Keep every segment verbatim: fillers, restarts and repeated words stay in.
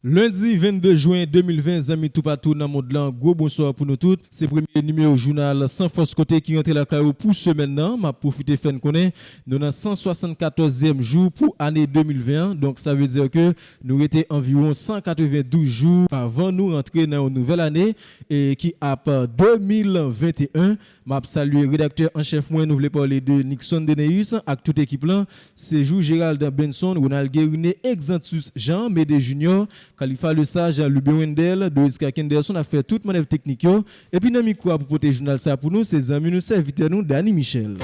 Lendi vennde jen de mil ven, zanmi toupatou nan mond lan, gwo bonswa pou nou tout. Se premye nimewo jounal San Fòs Kote ki rantre lakay ou pou semèn nan. M ap pwofite fè n konnen nou nan san swasannkatòzyèm jou pou ane de mil ven an. Donk, sa vle di ke nou rete anviwon san katrevendouz jou avan nou rantre nan yon nouvèl ane e ki ap de mil venteyen. M ap salye redaktè an chèf mwen, nou vle pale de Nixon Deneus ak tout ekip lan, Sejou Gérald Benson, Ronald Guérinet, Exantus Jean, Médée Junior, Khalifa Lesage, Lubin Wendell, Doriska Kenderson ap fè tout mannèv teknik yo. Epi nan mikwo a pou pote jounal sa pou nou, se zanmi nou, sèvitè nou, Dany Michel.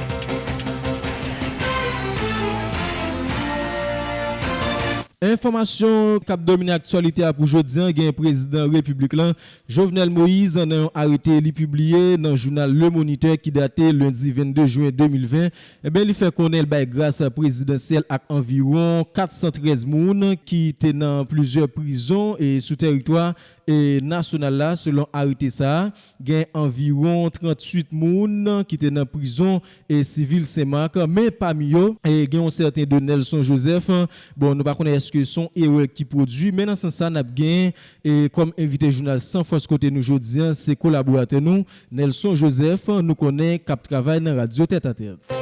Enfòmasyon k ap domine aktyalite a pou jodi a, gen prezidan repiblik lan, Jovenel Moïse, nan yon arete li pibliye nan jounal Le Moniteur ki date lendi vennde jen de mil ven, ebyen, li fè konnen l bay gras prezidansyèl ak anviwon kat san trèz moun ki te nan plizyè prizon e sou tèritwa e nasyonal la, selon arete sa a. Gen anviwon tranntuit moun ki te nan prizon e sivil Senmak, men pami yo, e gen yon sèten de Nelson Joseph. Bon, nou pa konnen èske se yon erè ki pwodui, men nan sans sa, n ap gen e kòm envite jounal San Fòs Kote nou jodi a, se kolaboratè nou, Nelson Joseph, nou konnen k ap travay nan radyo Tèt a Tèt.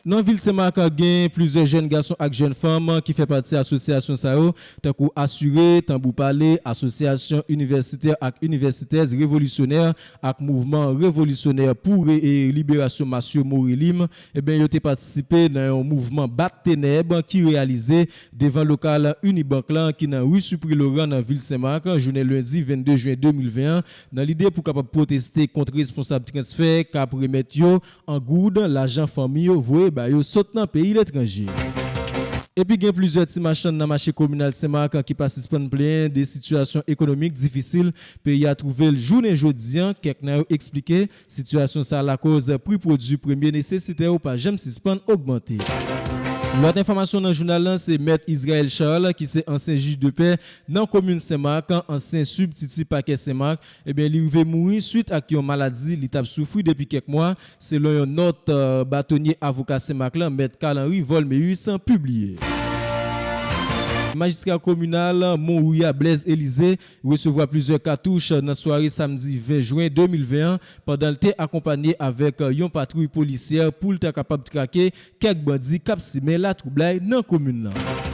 Nan vil Senmak, gen plizyè jèn gason ak jèn fanm ki fè pati asosyasyon sa yo, tankou Asire, Tanbou Pale, Asosyasyon Inivèsitè ak Inivèsitèz Revolisyonè ak Mouvman Revolisyonè pou Re-, e Liberasyon Mas yo, Morelim. Ebyen, yo te patisipe nan yon mouvman bat tenèb ki reyalize devan lokal Unibank lan ki nan ri Supri Laurent nan vil Senmak, jounen lendi vennde jen de mil ven an, nan lide pou kapab pwoteste kont responsab transfè k ap remèt yo an goud lajan fanmi yo voye ba yo sot nan peyi letranje. Epi gen plizyè ti machann nan mache kominal Senmak ki pa sispann plenyen de sitiyasyon ekonomik difisil peyi a twouve l jounen jodi a. Kèk nan yo eksplike sitiyasyon sa a lakòz pri pwodui premye nesesite yo pa janm sispann ogmante. Lòt enfòmasyon nan jounal lan, se Mèt Israël Charles, ki se ansyen jij de pè nan komin Senmak, ansyen sibtiti pakè Senmak, ebyen, li rive mouri swit ak yon maladi li t ap soufri depi kèk mwa, selon yon nòt, eh, batonye avoka Senmak lan, Mèt Carl Henry Volmeus, pibliye. Majistra kominal Monwi a, Blaise Élisée, resevwa plizyè katouch nan sware samdi ven jen de mil ven an, pandan l te akonpanye avèk yon patwouy polisyè pou l ta kapab trake kèk bandi k ap simen latwoublay nan komin nan.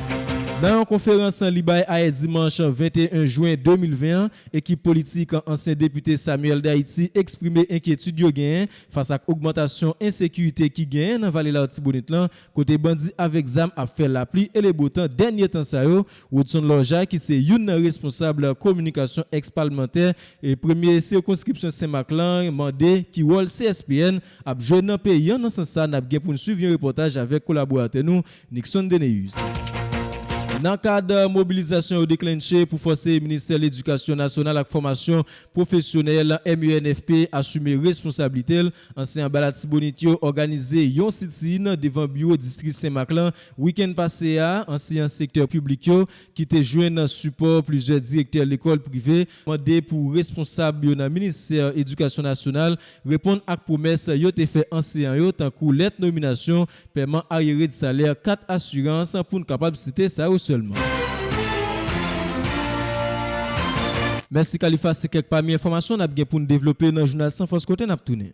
Nan yon konferans li bay ayè dimanch venteyen jen de mil ven an, ekip politik ansyen depite Samuel D'Haïti eksprime enkyetid yo genyen fas ak ogmantasyon ensekirite ki genyen nan Vale Latibonit lan, kote bandi avèk zam ap fè lapli e lebotan dènye tan sa yo. Woodson Lorja, ki se youn nan responsab kominikasyon èks palmantè e premye sikonskripsyon Senmak lan, mande ki wòl C S P N ap jwe nan peyi a. Nan sans sa, n ap gen pou n swiv yon repòtaj avèk kolaboratè nou, Nixon Deneus. Nan kad mobilizasyon yo deklenche pou fòse Ministè Ledikasyon Nasyonal ak Fòmasyon Pwofesyonèl, M E N F P, asime responsablite l, ansyen anba Latibonit yo òganize yon sitin devan biwo distri Senmak lan wikenn pase a. Ansyen sektè piblik yo ki te jwenn sipò plizyè direktè lekòl prive mande pou responsab yo nan Ministè Edikasyon Nasyonal reponn ak pwomès yo te fè anseyan yo, tankou lèt nominasyon, pèman aryere de salè, kat asirans, pou n kapab site sa yo sèlman. Mèsi Khalifa, se kèk pami enfòmasyon n ap gen pou n devlope nan jounal San Fòs Kote n ap tounen.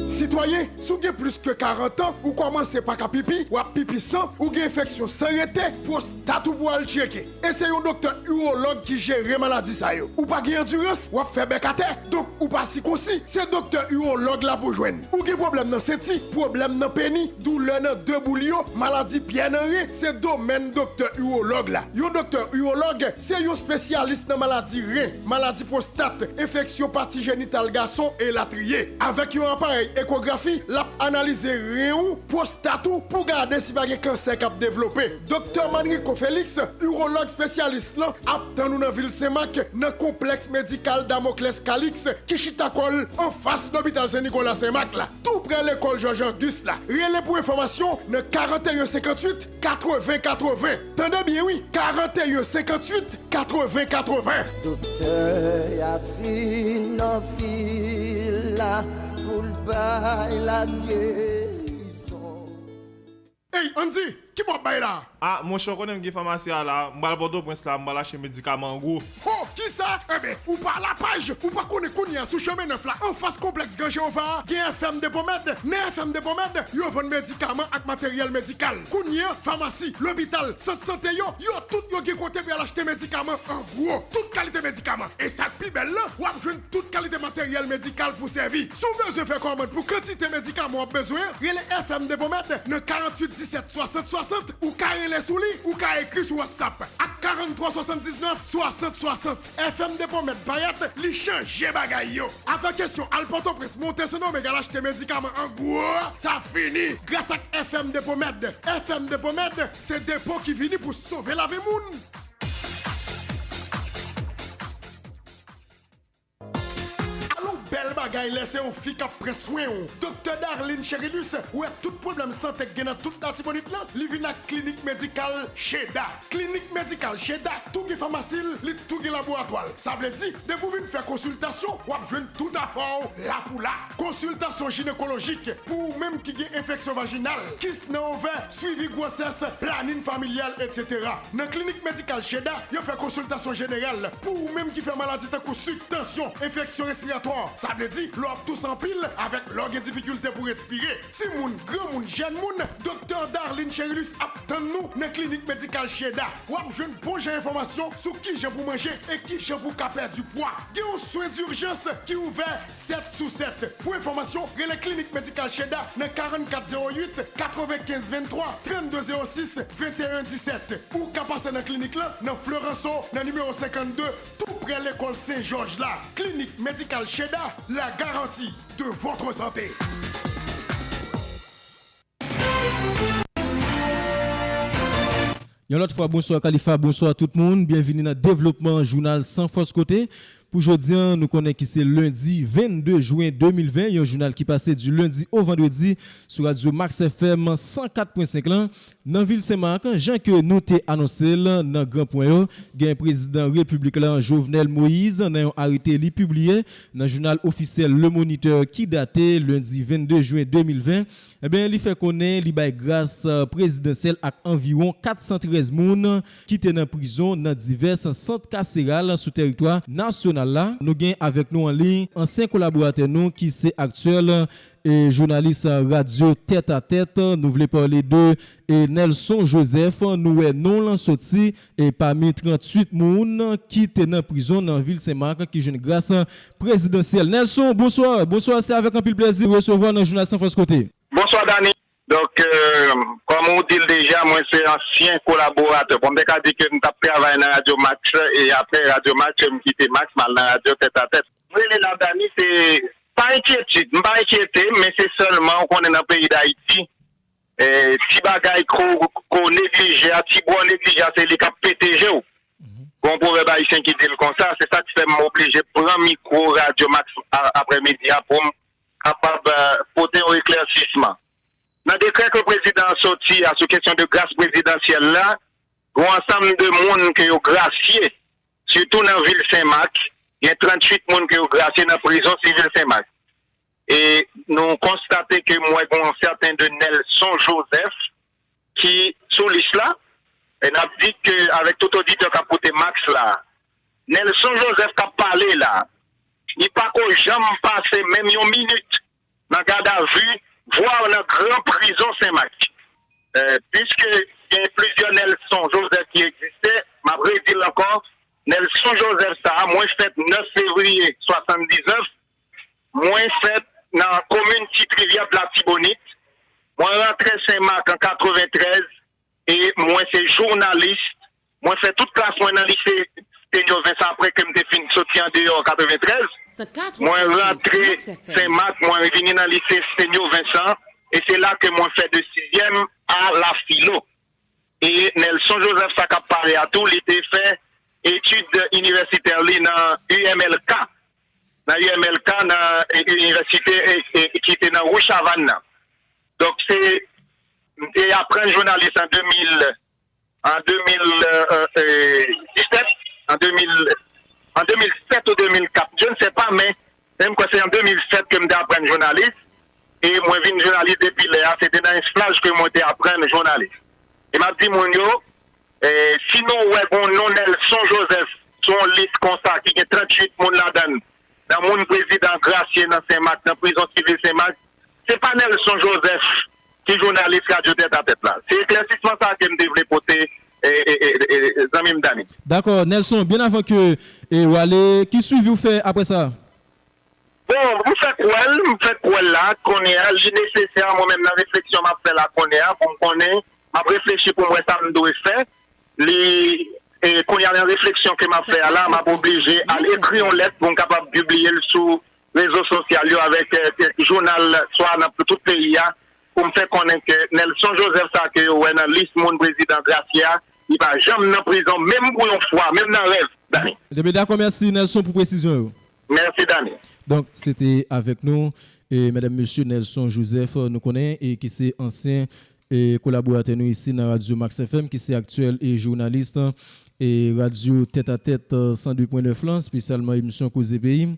Sitwayen, si w gen plis ke karant an, ou kòmanse pa ka pipi, w ap pipi san, ou gen enfeksyon san rete, pwostat ou pou al tcheke. E se yon doktè iwològ ki jere maladi sa yo. Ou pa gen andirans, w ap fè bèk atè, donk ou pa sikonsi, se doktè iwològ la pou jwenn. Ou gen pwoblèm nan senti, pwoblèm nan peni, doulè nan de boul yo, maladi pyè nan ren, se domèn doktè iwològ la. Yon doktè iwològ se yon espesyalis nan maladi ren, maladi pwostat, enfeksyon pati jenital gason, elatriye. Avèk yon aparèy ekografi, l ap analize ren ou, pwostat ou, pou gade si pa gen kansè k ap devlope. Doktè Manrico Félix, iwològ espesyalis lan, ap tann ou nan vil Senmak, nan konplèks medikal Damoclès Calix, ki chita kò l anfas lopital Sen Nikola Senmak la, tou prè lekòl Jòj Ogis la. Rele pou enfòmasyon nan karanteyen senkanntuit katreven katreven. Tande byen wi, karanteyen senkanntuit katreven katreven. Doktè a vin nan vil la pou l bay lageri. Andy, ki bò w bay la? Ah, monchè, w konnen m gen famasi a la, m pral Pòtoprens la, m pral achte medikaman an gwo. Ho, kisa? Enben, ou pa Lapaj, ou pa konnen kounye a sou Chemen Nèf la, anfas konplèks Gran Jewova a, gen F M de Pomèd. Nan F M de Pomèd, yo vann medikaman ak materyèl medikal. Kounye a, famasi, lopital, sant sante yo, yo tout yo gen kote pou y al achte medikaman an gwo. Tout kalite medikaman. E sa k pi bèl lan, w ap jwenn tout kalite materyèl medikal pou sèvi. Si w bezwen fè kòmand pou kantite medikaman w ap bezwen an, rele F M de Pomèd nan karanntuit disèt swasant swasant. Ou ka rele sou li, ou ka ekri sou WhatsApp ak karannntwa swasanndiznèf swasant swasant. F M de Pomèd parèt, li chanje bagay yo. Afè kesyon al Pòtoprens, monte Sendomeng al achte medikaman an gwo, sa fini. Gras ak F M de Pomèd. F M de Pomèd, se depo ki vini pou sove lavi moun. Alon bèl bagay lè se yon fi k ap pran swen w. Doktè Darline Cherilus wè tout pwoblèm sante k gen nan tout Latibonit lan, li vin ak klinik medikal Cheda. Klinik medikal Cheda tou gen famasi l, li tou gen laboratwa l. Sa vle di, depi w vin fè konsiltasyon, w ap jwenn tout afè w la pou la. Konsiltasyon jinekolojik, pou ou menm ki gen enfeksyon vajinal, kis nan ovè, swivi gwosès, planin familyal, etsetera. Nan klinik medikal Cheda, yo fè konsiltasyon jeneral pou ou menm ki fè maladi tankou sik, tansyon, enfeksyon respiratwa. Sa vle di, lè w ap touse anpil, avèk lè w gen difikilte pou respire. Timoun, granmoun, jèn moun, Doktè Darline Cherilus ap tann nou nan klinik medikal Cheda. W ap jwenn bon jan enfòmasyon sou kijan pou manje e kijan pou ka pèdi pwa. Gen yon swen dijans ki ouvè sèt sou sèt. Pou enfòmasyon, rele Klinik Medikal Cheda nan karannkat zewo uit, katrevenkenz venntwa, trannde zewo sis, venteyen disèt. Ou ka pase nan klinik lan nan Floranso, nan nimewo senkannde, tou prè lekòl Sen Jòj la. Klinik Medikal Cheda, la garantie de votre santé. Yon lòt fwa, bonswa Khalifa, bonswa tout moun. Byenvini nan devlopman jounal San Fòs Kote. Pou jodi a, nou konnen ki se lendi vennde jen de mil ven, yon jounal ki pase di lendi o vandredi sou radyo Max F M san kat pwen senk lan. Nan vil Senmak, jan ke nou te anonse l nan gran pwen yo, gen prezidan repiblik la, Jovenel Moïse, nan yon arete li pibliye nan jounal ofisyèl Le Moniteur ki date lendi vennde jen de mil ven, Ebyen, li fè konnen li bay gras, eh, prezidansyèl ak anviwon kat san trèz moun ki te nan prizon nan divès sant kaseral sou tèritwa nasyonal la. Nou gen avèk nou an liy ansyen kolaboratè nou ki se aktyèl, eh, jounalis radyo Tèt a Tèt. Nou vle pale de, eh, Nelson Joseph. Nou wè non l soti, eh, pami tranntuit moun ki te nan prizon nan vil Senmak ki jwenn gras prezidansyèl. Nelson, bonswa. Bonswa, se avèk anpil plèzi resevwa nan jounal San Fòs Kote. Bonswa Dany. Donk, euh, kòm ou di l deja, mwen se ansyen kolaboratè. Bon, m te ka di ke m t ap travay nan Radyo Max e apre Radyo Max, m kite Max, m al nan Radyo Tèt a Tèt. M rele la Dany, se pa enkyetid, m pa enkyete, men se sèlman, ou konnen nan peyi Dayiti, eh, ti bagay ko, ko neglije a, ti bò neglije a, se li k ap pete je w. Gon pwovèb ayisyen ki di l konsa, se sa k fè m oblije pran mikwo Radyo Max a, aprèmidi a pou m kapab, eh, pote yon eklèsisman. Nan dekrè ke prezidan an soti a sou kesyon de gras prezidansyèl la, gon ansanm de moun ke yo grasye, sitou nan vil Senmak, gen tranntuit moun ke yo grasye nan prizon sivil Senmak. E nou konstate ke m wè gon sèten de Nelson Joseph ki sou lis la. E n ap di ke avèk tout oditè k ap koute Max la, Nelson Joseph k ap pale la, li pako janm pase menm yon minit nan gadavi, vwa nan gran prizon Senmak. Eh, piske gen plizyè Nelson Joseph ki egziste, m ap redi l ankò, Nelson Joseph sa a, mwen fèt nèf fevriye swasanndiznèf, mwen fèt nan komin Ti Rivyè Latibonit. Mwen rantre Senmak an katreventrèz e mwen se jounalis. Mwen fè tout klas mwen nan lise Senyo Vensan apre ke m te fin soti andeyò an katreventrèz. Mwen rantre Senmak, mwen vini nan lise Senyo Vensan e se la ke mwen fè de sizyèm a la filo. E Nelson Joseph sa k ap pale a tou, li te fè etid inivèsitè li nan U M L K, nan U M L K, nan, e, inivèsite, e, e, ki te nan Ri Chavann nan. Donk, se, m te aprann jounalis an de mil, an de mil, e, e, disèt, an de mil, an de mil sèt ou de mil kat, je ne sais pas, men, men m kwè se an de mil sèt ke m te aprann jounalis. E mwen vin jounalis depi lè a, se te nan estaj ke mwen te aprann jounalis. E m ap di moun yo, e, si nou wè gon non Nelson Joseph sou yon lis konsa ki gen tranntuit moun ladan l, nan moun prezidan grasye nan Senmak, nan prizon sivil Senmak, se pa Nelson Joseph ki jounalis Radyo Tètatèt la. Se eklèsisman sa ke m te vle pote, e, e, e, e, e, zanmi m Dani. Dakò, Nelson, byen avan ke, e, w ale, ki swivi w fè apre sa? Bon, m fèk wè l, m fèk wè l la, kounye a, li nesesè, mwen menm nan refleksyon m ap fè la kounye a, pou m konnen, m ap reflechi pou m wè sa m dwe fè. Li, e, kounye a nan refleksyon ke m ap fè a la, m ap oblije al ekri yon lèt pou m kapab pibliye l sou rezo sosyal yo avèk, e, kèk jounal, swa nan tout peyi a, pou m fè konnen ke Nelson Joseph sa ke yo wè nan lis moun prezidan grasye a, li pa janm nan prizon, menm pou yon fwa, menm nan rèv, Dani. Ebyen, dakò, mèsi, Nelson, pou presizyon yo. Mèsi, Dani. Donk, se te avèk nou, e, medam, mesye, Nelson Joseph, nou konnen, e ki se ansyen, e, kolaboratè nou isi nan Radyo Max F M, ki se aktyèl, e, jounalis, e, radyo Tètatèt, e, san de pwen nèf lan, espesyalman emisyon Koze Peyi.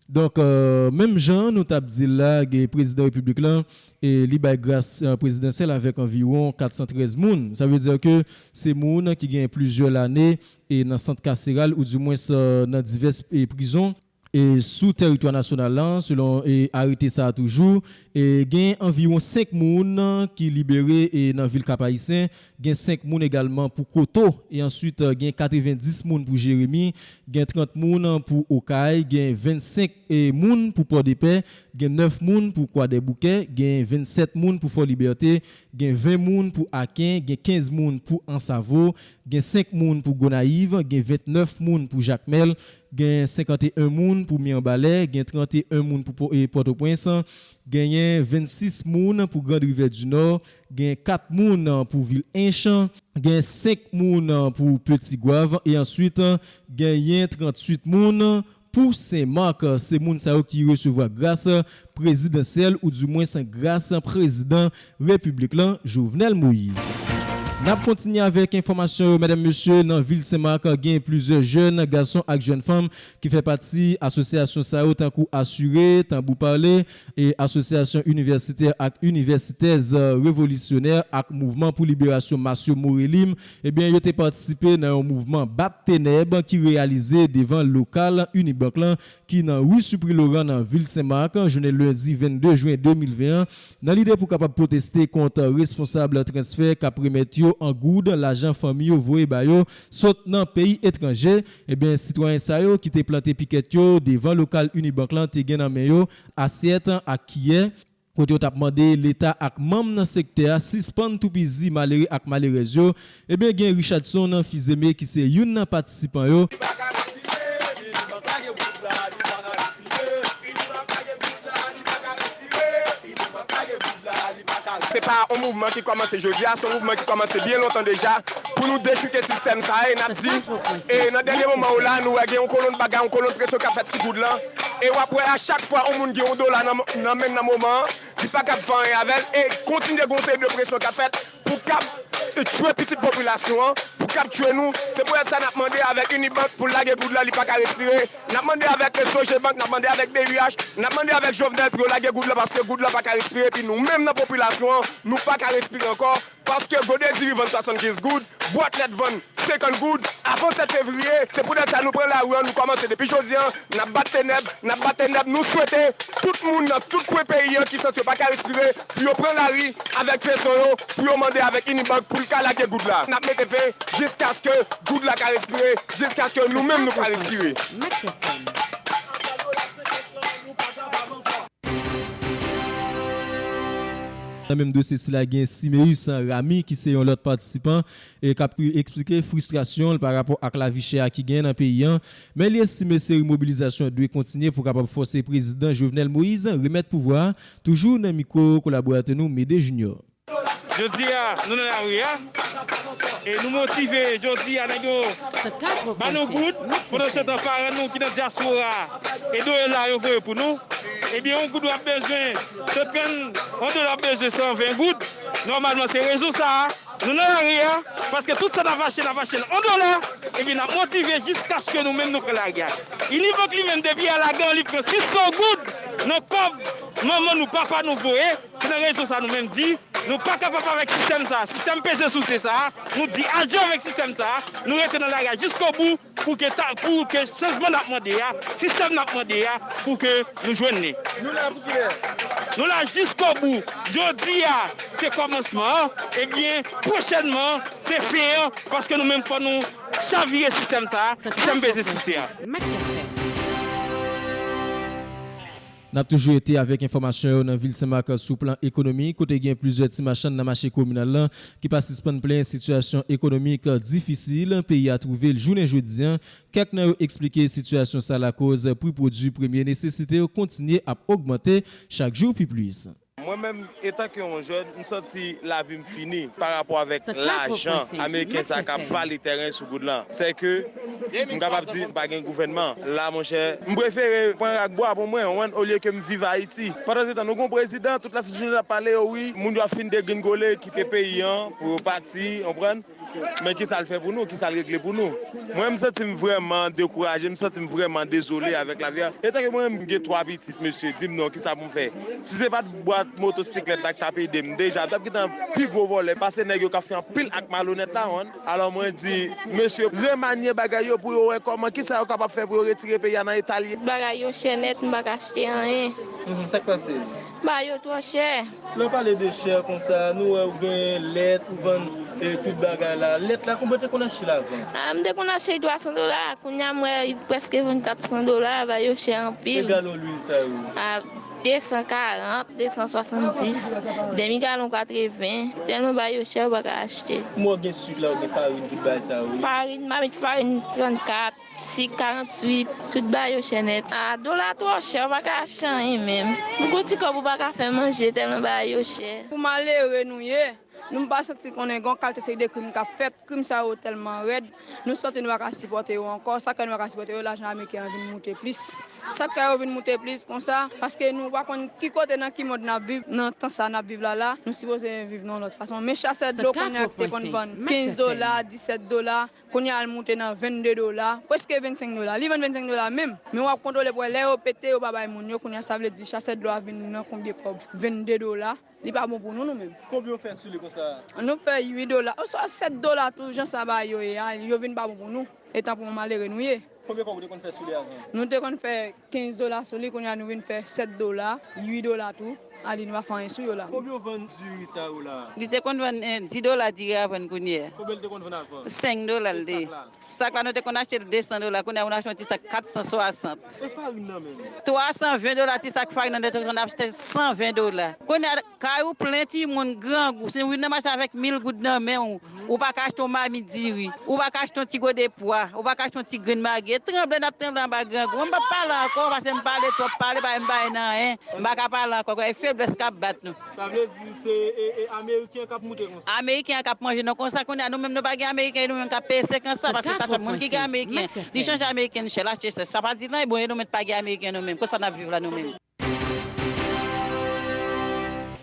Donk, e, menm jan nou t ap di l la, gen prezidan repiblik lan, e, li bay gras, e, prezidansyèl avèk anviwon kat san trèz moun. Sa vle di ke se moun ki gen plizyè lane, e, nan sant kaseral, oudimwens, e, nan divès, e, prizon, e, sou tèritwa nasyonal lan, selon, e, arete sa a toujou, e, gen anviwon senk moun ki libere, e, nan vil Kap Ayisyen, gen senk moun egalman pou Koto, e answit, e, gen katrevendis moun pou Jeremi, gen trant moun pou Okay, gen vennsenk, e, moun pou Pòdepè, gen nèf moun pou Kwadèboukè, gen vennsèt moun pou Fòlibète, gen ven moun pou Aken, gen kenz moun pou Ansavo, gen senk moun pou Gonayiv, gen ventnèf moun pou Jakmèl, gen senkanteyen moun pou Mibalè, gen tranteyen moun pou Po-, e, Pòtoprens, genyen vennsis moun pou Grand Rivière du Nord, gen kat moun pou vil Ench, gen senk moun pou Petit Goâve, e answit, genyen tranntuit moun pou Sen Mak. Se moun sa yo ki resevwa gras prezidansyèl, oudimwens gras prezidan repiblik lan, Jovenel Moïse. N ap kontinye avèk enfòmasyon yo, medam, mesye, nan vil Sen Mak, gen plizyè jèn gason ak jèn fanm ki fè pati asosyasyon sa yo, tankou Asire, Tanbou Pale, e Asosyasyon Inivèsitè ak Inivèsitèz Revolisyonè ak Mouvman pou Liberasyon Masyo Morelim, ebyen, yo te patisipe nan yon mouvman Bat Tenèb ki reyalize devan lokal Unibank lan, ki nan ri Sipri Loran nan vil Sen Mak, jounen lendi vennde jen de mil ven an, nan lide pou kapab pwoteste kont responsab transfè k ap remèt yo an goud lajan fanmi yo voye ba yo sot nan peyi etranje. Ebyen, sitwayen sa yo ki te plante pikèt yo devan lokal Unibank lan te gen nan men yo asyèt ak kiyè, kote yo t ap mande Leta ak manm nan sektè a sispann toupizi malere ak malerèz yo. Ebyen, gen Richardson Fizeme ki se youn nan patisipan yo. Se pa yon mouvman ki kòmanse jodi a, se yon mouvman ki kòmanse byen lontan deja pou nou dechouke sistèm sa a, e n ap di, e nan dènye moman yo la, nou wè gen yon kolonn bagay, yon kolonn presyon k ap fèt sou goud lan, e w ap wè a chak fwa yon moun gen yon dola nan, nan men l nan moman an, li pa kab fè anyen avè l, e kontinye gen yon seri de presyon k ap fèt pou kab tchwe pitit popilasyon an, pou kab tchwe nou. Se poutèt sa n ap mande avèk Unibank pou l lage goud la, li pa ka respire. N ap mande avèk Sogebank, n ap mande avèk B U H, n ap mande avèk Jovenel pou yo lage goud la, paske goud la pa ka respire, epi nou menm nan popilasyon an, nou pa ka respire ankò, paske gode diri vann swasannkenz goud, bwat lèt vann senkant goud, avan sèt fevriye. Se poutèt sa nou pran lari an, nou kòmanse depi jodi an, n ap bat tenèb, n ap bat tenèb. Nou swete tout moun nan tout kwen peyi an ki santi yo pa ka respire, pou yo pran lari avèk peson yo, pou yo mande avèk Unibank pou l ka lage goud la. N ap mete fen jiskaske goud la ka respire, jiskaske nou menm nou ka respire. Nan menm dosye sila, gen Simeus Rami, ki se yon lòt patisipan, e k ap eksplike fristrasyon l pa rapò ak lavi chè a ki genyen nan peyi an. Men li estime seri mobilizasyon dwe kontinye pou kapab fòse prezidan Jovenel Moïse remèt pouvwa a, toujou nan mikwo kolaboratè nou Mede Junior. Jodi a, nou nan lari a, e nou motive. Jodi a, nèg yo ba nou goud, pandan se tan paran nou ki nan dyaspora a, e do yo la, yo voye pou nou. Ebyen, yon goud w ap bezwen, se trant, yon dola w ap bezwen san ven goud. Nòmalman, se rezon sa a, nou nan lari a, paske tout sa n ap achte, n ap achte l yon dola, ebyen, n ap motive jiskaske nou menm nou pran lari a. Unibank li menm, depi Alagan, li pran sis san goud nan kòb manman nou, papa nou voye, se nan rezon sa nou menm di, nou pa kapab avèk sistèm sa, sistèm peze souse sa, nou di adye avèk sistèm sa, nou rete nan lari a jiskobou pou ke, ta, pou ke chanjman n ap mande a, sistèm n ap mande a, pou ke nou jwenn li. Nou la pou kilè? Nou la jiskobou. Jodi a, se kòmansman an, ebyen, pwochènman, se fen an, paske nou menm fò nou chavire sistèm sa, sistèm peze souse a. N ap toujou rete avèk enfòmasyon yo nan vil Senmak sou plan ekonomik, kote gen plizyè ti machann nan mache kominal lan ki pa sispann plenyen sitiyasyon ekonomik difisil peyi a twouve l jounen jodi a. Kèk nan yo eksplike sitiyasyon sa lakoz pri pwodui premye nesesite yo kontinye ap ogmante chak jou pi plis. Mwen menm, etanke yon jèn, m santi lavi m fini pa rapò avèk lajan ameriken sa k ap vale tèren sou goud lan. Sèke m kapab di m pa gen gouvènman. La, monchè, m prefere pran rak bwa pou mwen, ou konprann, olye ke m viv Ayiti. Pandansetan, nou gen yon prezidan, tout lasent jounen l ap pale, o wi, moun yo ap fin degringole, kite peyi an pou yo pati, ou konprann. Men kisa l fè pou nou? Kisa l regle pou nou? Mwen, m santi m vrèman dekouraje, m santi m vrèman dezole avèk lavi a. Etanke mwen, m gen twa pitit, mesye, di m non, kisa pou m fè? Si se pa t bwat motosiklèt la ki t ap ede m, deja, m t ap gentan pi gwo vòlè pase nèg yo k ap fè anpil ak malonèt la, w konprann? Alò, mwen di, mesye, remanye bagay yo pou yo wè kòman, kisa yo kapab fè pou yo retire peyi a nan eta l ye. Bagay yo chè nèt, m pa ka achte anyen. Mhm, sa k pase? Bagay yo twò chè. Lè w pale de chè konsa, nou wè ou gen lèt, ou vann, eh, tout bagay la. Lèt la, konbyen w te konn achte l avan? Ah, m te konn achte l twa san dola, kounye a m wè li prèske vann kat san dola, bagay yo chè anpil. E galon lwil sa yo? Ah, de san karant, de san swasanndis, demi galon katreven, tèlman bagay yo chè, ou pa ka achte. Kòman w gen sik la, ou gen farin, tout bagay sa yo? Farin, m pa met farin trannkat. Sik karanntuit, tout bagay yo chè nèt. Ah, dola twò chè, ou pa ka achte anyen menm. Pou gon ti kòb ou pa ka fè manje, tèlman bagay yo chè. Pou malere nou ye, nou pa santi konnen gon kalite seri de krim k ap fèt. Krim sa yo tèlman rèd, nou santi nou pa ka sipòte yo ankò. Sa k fè nou pa ka sipòte yo, lajan ameriken an vin moute plis. Sa k fè yo vin moute plis konsa, paske nou pa konn ki kote, nan ki mond n ap viv, nan tan sa n ap viv la la, nou sipoze viv nan yon lòt fason. Men chasè dlo kounye a ki te konn vann kenz dola, disèt dola, kounye a l moute nan vennde dola, prèske vennsenk dola. Li vann vennsenk dola menm, men w ap kontwole pou wè lè yo pete, yo pa bay moun yo, kounye a sa vle di chasè dlo a vin nan konbyen kòb? Vennde dola. Li pa bon pou nou, nou menm. Konbyen w fè sou li konsa? Nou fè uit dola, oswa sèt dola tou, jan sa bagay yo ye a, yo vin pa bon pou nou, etan pou malere nou ye. Konbyen kòb ou te konn fè sou li avan? Nou te konn fè kenz dola sou li, kounye a nou vin fè sèt dola, uit dola tou. Ali, nou pa fè anyen sou yo la. Konbyen w vann diri sa yo la? Li te konn vann, eh, dis dola diri a vann kounye a. Konbyen l te konn vann avan? Senk dola l te. Sak la? Sak la, nou te konn achte l de san dola, kounye a nou achte yon ti sak kat san swasant. E farin nan menm? Twa san ven dola ti sak farin nan, nou te konn achte san ven dola. Kounye a, kay ou plen timoun, grangou, si w vin nan mache avèk mil goud nan men w, ou pa ka achte yon mamit diri, ou pa ka achte yon ti gode pwa, ou pa ka achte yon ti grenn magi. E tranble n ap tranble anba grangou. Mwen m p ap pale ankò, paske m pale twòp, pale bay m bay nan anyen. M pa ka pale ankò, e feblès k ap bat nou. Sa vle di se, e, e, Ameriken an k ap moute konsa? Ameriken an k ap manje nou konsa, kounye a nou menm nou pa gen Ameriken, e nou menm k ap peye senkant san, paske sa fè moun ki gen Ameriken, li chanje Ameriken chè, l achte chè. Sa pa di l anyen, bon, e nou menm pa gen Ameriken nou menm. Konsa n ap viv la nou menm.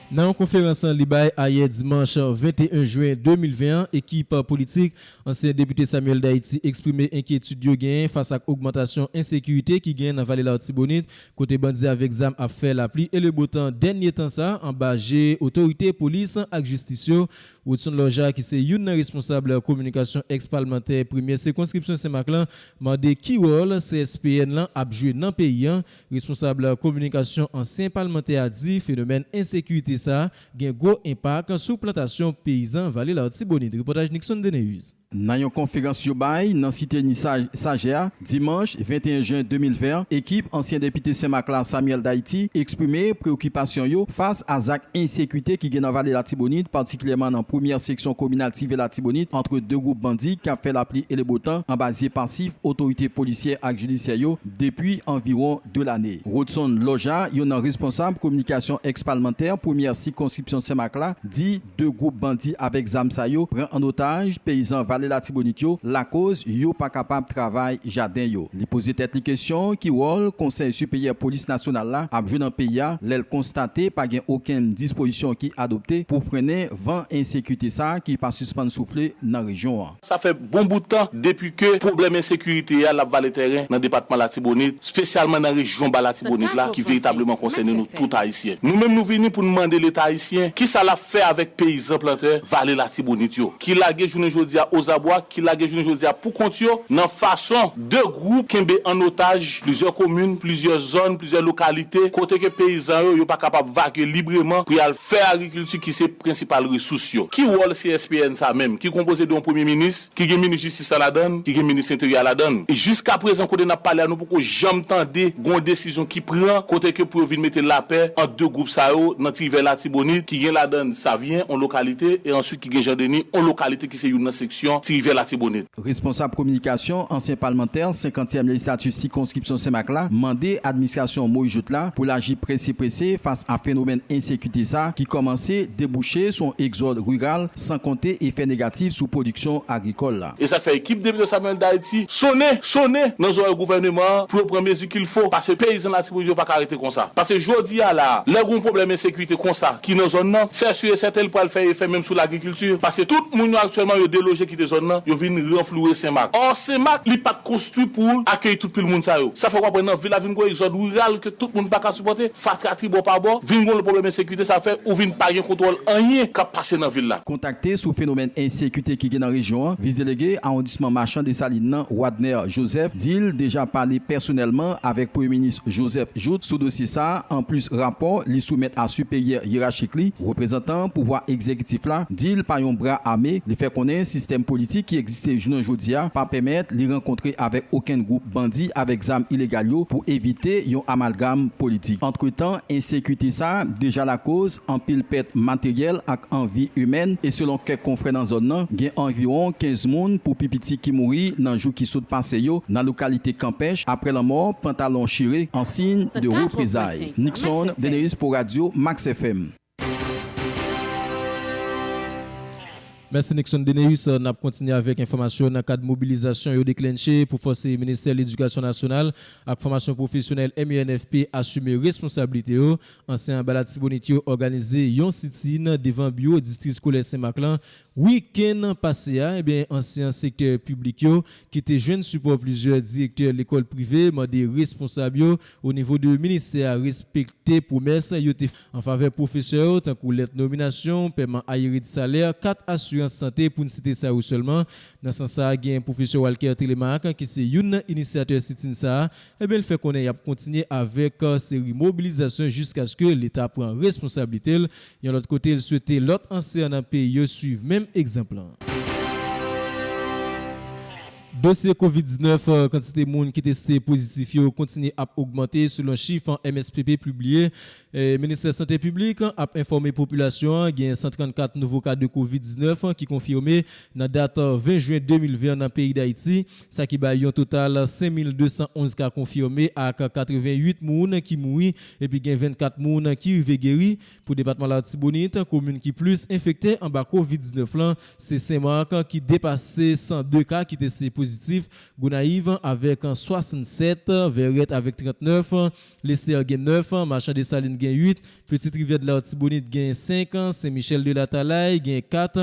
Nan yon konferans li bay ayè dimanch venteyen jen de mil ven an, ekip politik ansyen depite Samuel D'Haïti eksprime enkyetid yo genyen fas ak ogmantasyon ensekirite ki genyen nan Vale Latibonit, kote bandi avèk zam ap fè lapli e lebotan dènye tan sa anba je otorite polis ak jistis yo. Rodson Lòja, ki se youn nan responsab kominikasyon èks palmantè premyè sikonskripsyon Senmak lan, mande ki wòl C S P N lan ap jwe nan peyi a. Responsab kominikasyon ansyen palmantè a di fenomèn ensekirite sa a gen gwo enpak sou plantasyon peyizan Vale Latibonit. Repòtaj Nixon Deneus. Nan yon konferans yo bay nan site Nisaj Sajè a, dimanch venteyen jen de mil ven an, ekip ansyen depite Senmak la, Samuel D'Haïti, eksprime preyokipasyon yo fas a zak ensekirite ki gen nan Vale Latibonit, patikilyèman nan premyè seksyon kominal Ti Vil Latibonit, ant de gwoup bandi k ap fè lapli e lebotan anba zye pasif otorite polisyè ak jidisyè yo depi anviwon de lane. Rodson Lòja, youn nan responsab kominikasyon èks palmantè premyè sikonskripsyon Senmak la, di de gwoup bandi avèk zam sa yo pran an otaj peyizan Vale Latibonit yo lakoz yo pa kapab travay jaden yo. Li poze tèt li kesyon ki wòl Konsèy Siperyè Polis Nasyonal la ap jwe nan peyi a lè l konstate pa gen okenn dispozisyon ki adopte pou frennen van ensekirite sa a ki pa sispann soufle nan rejyon an. Sa fè bon bout tan depi ke pwoblèm ensekirite a l ap vale tèren nan depatman Latibonit, espesyalman nan rejyon Ba Latibonit la ki veritableman konsène nou tout Ayisyen. Nou menm nou vini pou n mande Leta ayisyen kisa l ap fè avèk peyizan plantè vale Latibonit yo ki lage jounen jodi a ozabwa, ki lage jounen jodi a pou kont yo nan fason de gwoup kenbe an otaj plizyè komin, plizyè zòn, plizyè lokalite kote ke peyizan yo, yo pa kapab vage libreman pou y al fè agrikilti ki se prensipal resous yo. Ki wòl C S P N sa menm ki konpoze de yon premye minis, ki gen minis jistis la ladan l, ki gen minis enteryè a ladan l? E jiska prezan kote n ap pale a nou poko janm tande gon desizyon ki pran kote ke pou yo vin mete lapè ant de gwoup sa yo nan Ti Rivè Latibonit ki gen ladan l Savyen, yon lokalite, e answit ki gen Jan Deni, yon lokalite ki se youn nan seksyon Ti Rivè Latibonit. Responsab kominikasyon ansyen palmantè senkantyèm lejislati sikonskripsyon Senmak la mande administrasyon Moïse Jouthe la pou l aji prese prese fas a fenomèn ensekirite sa ki kòmanse debouche sou yon egzòd riral san konte efè negatif sou pwodiksyon agrikòl la. E sa k fè ekip depite Samuel Dayiti sonnen, sonnen nan zòrèy gouvèneman an pou yo pran mezi kil fo, paske peyizan Latibonit yo pa ka rete konsa. Paske jodi a la, lè gon pwoblèm ensekirite konsa ki nan zòn nan, sè si e sèten l pral fè efè menm sou lagrikilti, paske tout moun yo aktyèlman yo deloje kite zòn nan, yo vin ranflouwe Senmak. Ò, Senmak, li pa t konstwi pou l akeyi tout pil moun sa yo. Sa fè w ap wè nan vil la vin gon egzòd riral ke tout moun pa ka sipòte, fatra tribò pa bò, vin gon lòt pwoblèm ensekirite, sa fè ou vin pa gen kontwòl anyen k ap pase nan vil la. Kontakte sou fenomèn ensekirite ki gen nan rejyon an, vis delege awondisman Machan Desalin nan, Wadner Joseph, di l deja pale pèsonèlman avèk Premye Minis Joseph Jouthe sou dosye sa a. Anplis rapò li soumèt a siperyè yerachik li, reprezantan pouvwa egzekitif la di l pa yon bra ame. Li fè konnen sistèm politik ki egziste jounen jodi a pa pèmèt li rankontre avèk okenn gwoup bandi avèk zam ilegal yo pou evite yon amalgam politik. Antretan, ensekirite sa a deja lakoz anpil pèt materyèl ak an vi imèn, e selon kèk konfrè nan zòn nan, gen anviwon kenz moun pou pi piti ki mouri nan jou ki sot pase yo nan lokalite Kanpèch, apre lanmò pantalon chire, an siy de reprezay. Nixon Deneus pou Radyo Max F M. Mèsi Nixon Deneus. N ap kontinye avèk enfòmasyon nan kad mobilizasyon yo deklenche pou fòse Ministè Ledikasyon Nasyonal ak Fòmasyon Pwofesyonèl, M E N F P, asime responsablite yo. Ansyen Ba Latibonit yo òganize yon sitin devan biwo distri eskolè Senmak lan wikenn pase a. Ebyen, ansyen sektè piblik yo ki te jwenn sipò plizyè direktè lekòl prive mande responsab yo o nivo de ministè a respekte pwomès yo te fè an favè pwofesè yo, tankou lèt nominasyon, pèman ayere de salè, kat asirans sante, pou n site sa yo sèlman. Nan sans sa a, gen pwofesè Walker Télémaque, ki se youn nan inisyatè sitin sa a, ebyen, l fè konnen y ap kontinye avèk, euh, seri mobilizasyon jiskaske Leta pran responsablite l. Yon lòt kote, l swete lòt ansyen nan peyi yo swiv menm egzanp lan. Dosye kovid diznèf, euh, kantite moun ki teste pozitif yo kontinye ap ogmante, selon chif M S P P pibliye. E, Ministè Sante Piblik ap enfòme popilasyon an, gen san trannkat nouvo ka de kovid diznèf ki konfime nan dat ven jen de mil ven an nan peyi Dayiti, sa ki bay yon total senk mil de san onz ka konfime ak katreventuit moun ki mouri, epi gen vennkat moun ki rive geri. Pou depatman Latibonit, komin ki plis enfekte anba kovid diznèf lan, se Senmak ki depase san de ka ki teste pozitif, Gonayiv avèk swasannsèt, Vèrèt avèk trannèf, Lestè gen nèf, Machan Desalin gen uit, Pitit Rivyè de Latibonit gen senk, Sen Michèl de Latalay gen kat,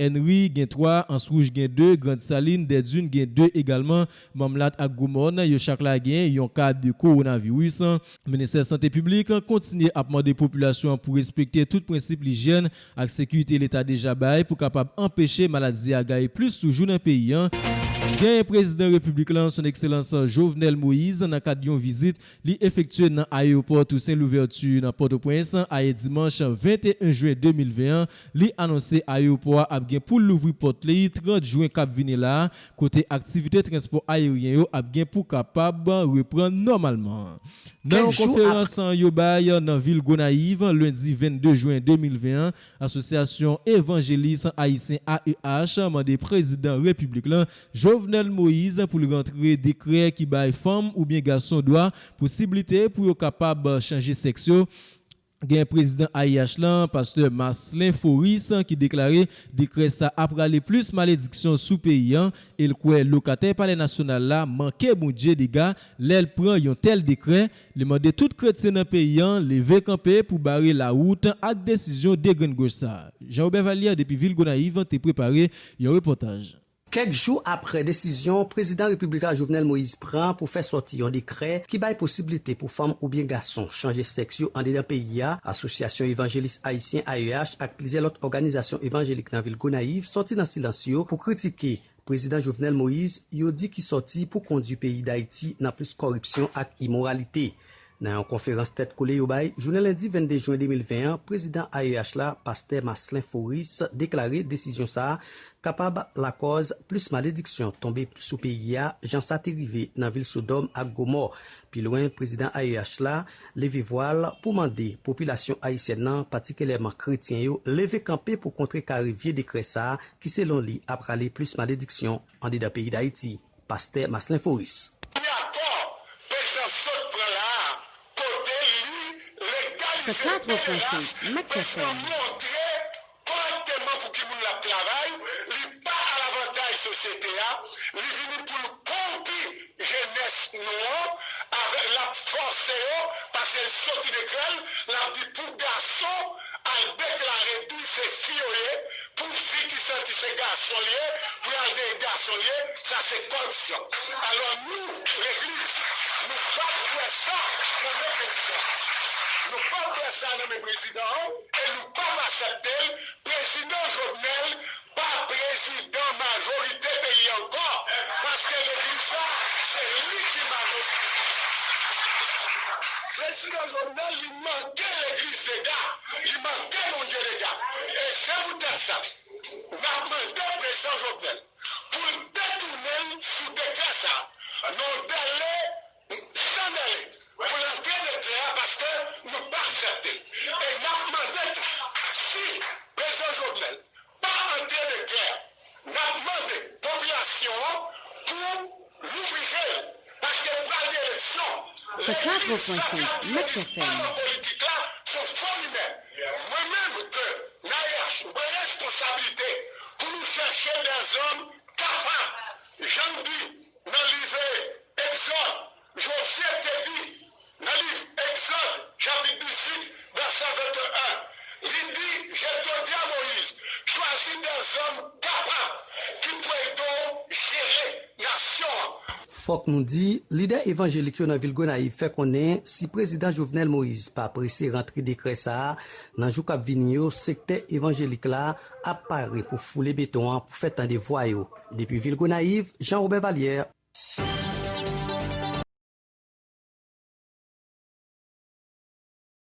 Ènri gen twa, Ans Wouj gen de, Grand Salin, Dèdin gen de egalman, Manmlat ak Gwomòn, yo chak la gen yon ka de kowonaviris. Ministè Sante Piblik kontinye ap mande popilasyon an pou respekte tout prensip lijyèn ak sekirite Leta deja bay pou kapab anpeche maladi a gaye plis toujou nan peyi an. Gen prezidan repiblik lan, Son Ekselans Jovenel Moïse, nan kad yon vizit li efektye nan ayewopò Toussaint Louverture nan Pòtoprens, ayè dimanch venteyen jen de mil ven an, li anonse ayewopò a ap gen pou l louvri pòt li trant jen k ap vini la a, kote aktivite transpò ayeryen yo ap gen pou kapab reprann nòmalman. Nan yon konferans yo bay nan vil Gonayiv, lendi vennde jen de mil ven an, Asosyasyon Evanjelis Ayisyen, A E H, mande prezidan repiblik lan, Jovenel Moïse, pou l rantre dekrè ki bay fanm oubyen gason dwa posiblite pou yo kapab chanje sèks yo. Gen prezidan A E H lan, pastè Marcelin Foris, ki deklare dekrè sa a prale plis malediksyon sou peyi an, e l kwè lokatè Palè Nasyonal la manke Bondye dega lè l pran yon tèl dekrè. Li mande tout kretyen nan peyi an leve kanpe pou bare lawout ak desizyon degrenngòch sa a. Jean Robert Valière depi vil Gonayiv te prepare yon repòtaj. Kèk jou aprè desizyon prezidan repiblik la Jovenel Moïse pran pou fè sòti yon dekrè ki bay posiblite pou fanm oubyen gason chanje sèks yo andedan peyi a, Asosyasyon Evanjelis Ayisyen, A E H, ak plizyè lòt òganizasyon evanjelik nan vil Gonayiv sòti nan silans yo pou kritike prezidan Jovenel Moïse, yo di ki sòti pou kondui peyi Dayiti nan plis kòripsyon ak imoralite. Nan yon konferans tèt kole yo bay, jounen lendi vennde jen de mil ven an, prezidan A E H la, pastè Marcelin Foris, deklare desizyon sa a kapab lakòz plis malediksyon tonbe sou peyi a, jan sa te rive nan vil Sodòm ak Gomò. Pi lwen, prezidan A E H la leve vwa l pou mande popilasyon ayisyèn nan, patikilyèman kretyen yo, leve kanpe pou kontrekare vye dekrè sa a ki, selon li, ap rale plis malediksyon andedan peyi Dayiti. Pastè Marcelin Foris. Li atò, prezidan sot pran la a, kote li legalize pederas, prezidan montre kòrèkteman pou ki moun l ap travay, li pa alavantaj sosyete a, li vini pou l kòwonpi jenès nou an, avèk l ap fòse yo, paske l soti dekrè l, l ap di pou gason al deklare di se fi yo ye, pou fi ki santi se gason l ye, pou y al dèyè gason l ye, sa se kòripsyon. Alò nou, legliz, nou p ap wè sa nan men prezidan. Nou p ap wè sa nan men prezidan an, e nou p ap aksepte l. Prezidan Jovenel pa prezidan majorite peyi ankò, paske legliz la, se li ki majorite. Prezidan Jovenel, li manke legliz dega, li manke Bondye dega. E se poutèt sa, n ap mande prezidan Jovenel pou l detounen l sou dekrè sa a, nan yon dèle san dèle, pou l antre dekrè a, paske nou pa aksepte l. E n ap mande tou, si prezidan Jovenel pa antre dekrè a, n ap mande popilasyon an pou louvri je l, paske pral gen eleksyon. Legliz sa k ap dirije pa nan politik la, se yon fo limè. Mwen menm ke nan A E H, m pran responsablite pou nou chèche dè zòm kapab, jan l di nan liv Egzòd, Jozye te di, nan liv Egzòd, chapit dizuit, vèsè venteyen, li di, Je te dis à Moïse, choisis des hommes capables qui pourraient aider à gérer nation an. Fòk nou di, lidè evanjelik yo nan vil Gonayiv fè konnen si prezidan Jovenel Moïse pa prese rantre dekrè sa a, nan jou k ap vini yo, sektè evanjelik la ap pare pou foule beton an pou fè tande vwa yo. Depi vil Gonayiv, Jean Robert Valière.